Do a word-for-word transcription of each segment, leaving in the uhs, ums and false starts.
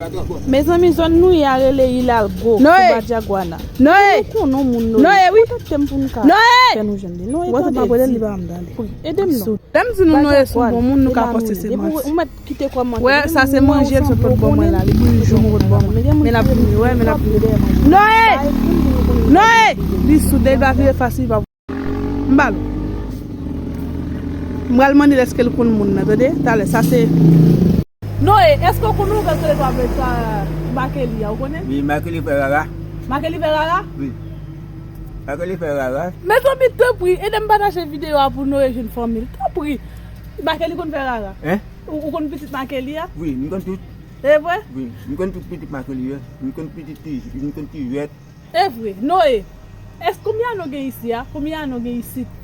Mezanmi, zòn nou ye a rele Hidalgo, Noé. Sou Badjagwana. Noé. Nou konnen moun Noé. Noé, wi. Kontakte m pou nou ka Noé. Fè nou jwenn li. Noé, tande, di. Ede m non. Lè m di nou Noé se yon bon moun, nou ka panse se manti. Ou mèt kite kòmantè. Wè, sa se manje l sot pot ban mwen la. Li bouyi jou mwen pot ban mwen. Men l ap vini, wè, men l ap vini. Noé! Noé! Li sou, li pa vire fas li, pa M ba l. M pral mande l èske l konn moun nan, tande? Talè, sa se. Noé, èske w konn yon gad tele pa vle sa Makeli a, ou konnen? Wi, Makeli fè rara. Makeli fè rara? Wi. Makeli fè rara. Mezanmi, tanpri, ede m pataje videyo a pou Noé jwenn fanmi l. Tanpri. Makeli konn fè rara. Hein? Ou, ou konn pitit Makeli a? Wi, m konn tout. E vre? Wi, m konn tout pitit Makeli yo. M konn pitit ti, m konn ti jwèt. E vre, Noé, èske konbyen ane w gen isi a? Konbyen ane w gen isit?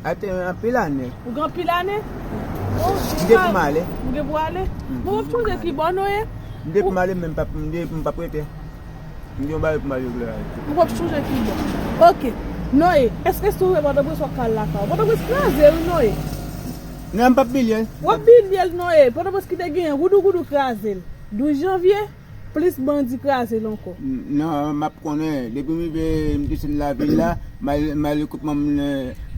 Atè anpil ane. Ou gen anpil ane? M gen pou m ale. Ou gen pou ale? Bon, w ap chonje ki bò, Noé? M gen pou m ale, men m p ap, m gen, m p ap rete. M gen yon bagay pou m ale glè a. Ou p ap chonje ki bò. Ok. Noé, èske si w wè Pòtoprens w ap ka al lakay ou? Pòtoprens kraze, wi, Noé. Non, m p ap bliye l. W ap bliye l, Noé. Pòtoprens ki te genyen, goudou goudou kraze l. Douz janvye, plis bandi kraze l ankò. Non, m ap konnen. Depi m rive, m desann lavil la, m al, m al kot manm,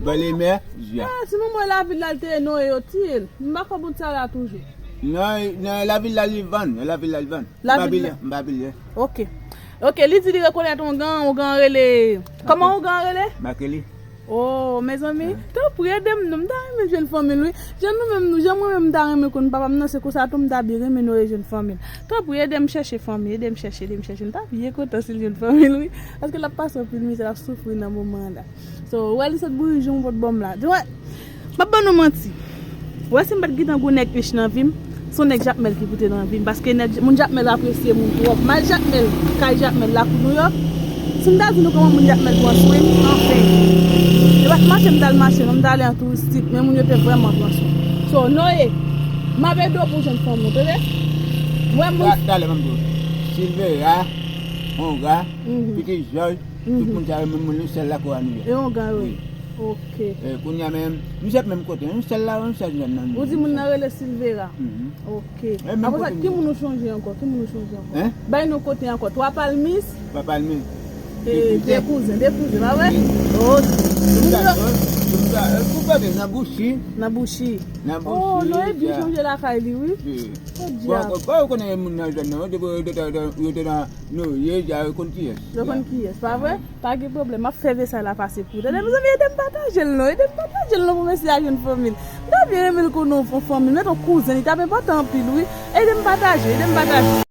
bò lemè, jya. Ah, si manman lavil la, l te Noé yo tiye l. M pa konprann sa la toujou. Non, non, lavil la, li vann. Lavil la, li vann. M pa bliye, m pa bliye. Ok. Ok, li di li rekonèt ongan, ongan rele. Kòman ongan rele? Makeli. Oh, mezanmi, tanpri ede m non, m ta renmen jwenn fanmi l, wi. Jan nou menm, nou, jan mwen menm m ta renmen konn papa m nan, se konsa tou m ta byen renmen Noé jwenn fanmi l. Tanpri ede m chèche fanmi, ede m chèche, ede m chèche. M ta byen kontan si l jwenn fanmi l, wi. Paske l ap pase anpil mizè, l ap soufri nan moman an la. So, ou wè li sot bouyi jou mwen pot ban m la. Di wè, m ap ban nou manti. Ou wè si m pa t gentan gon nèg rich nan vi m, se yon nèg Jakmèl ki pou te nan vi m. Paske nèg, moun Jakmèl apresye moun twòp. M al Jakmèl, kay Jakmèl, lakou Nouyòk. Si m ta di nou kòman moun Jakmèl pran swen m, anfen. Yo pa t mache m t al mache, non, m t ale an touristik, men moun yo te vrèman pran swen m. So, Noé, m ap ede w pou w jwenn fanmi w, tande? Wè moun. Ta-, talè, m ap di w. Silvera, Onga, Pitit Jòj, tout moun sa yo, menm moun, yon sèl lakou a nou ye. E Onga, wi. Wi. Ok. E, kounye a menm, nou sèt menm kote, yon sèl la, yon sèl zòn nan. Ou di moun nan rele Silvera? Mhm. Ok. E, menm kote nou ye. Apre sa, ki moun ou chonje ankò? Ki moun ou chonje ankò? Hein? Bay nou kote ankò. Twa Palmis? Twa Palmis. E, de kouzen, de kouzen, pa vre? Ok. Moun yo. Tout kote, nan Bouchi. Nan Bouchi. Nan Bouchi. Oh, Noé byen chonje lakay li, wi. Wi. Bon, bon, bon, ou konnen moun nan zòn nan, yo te, yo te, yo te nan, nou, ye, ya, yo konn kiyès. Yo konn kiyès, pa vre? Pa gen pwoblèm, m ap fè mesaj la pase pou ou. Tande, mezanmi, ede m pataje l non, ede m pataje l non pou mesye a jwenn fanmi l. M ta byen renmen l konnen yon fanmi l, met yon kouzen, li t ap enpòtan anpil, wi. Ede m pataje, ede m pataje.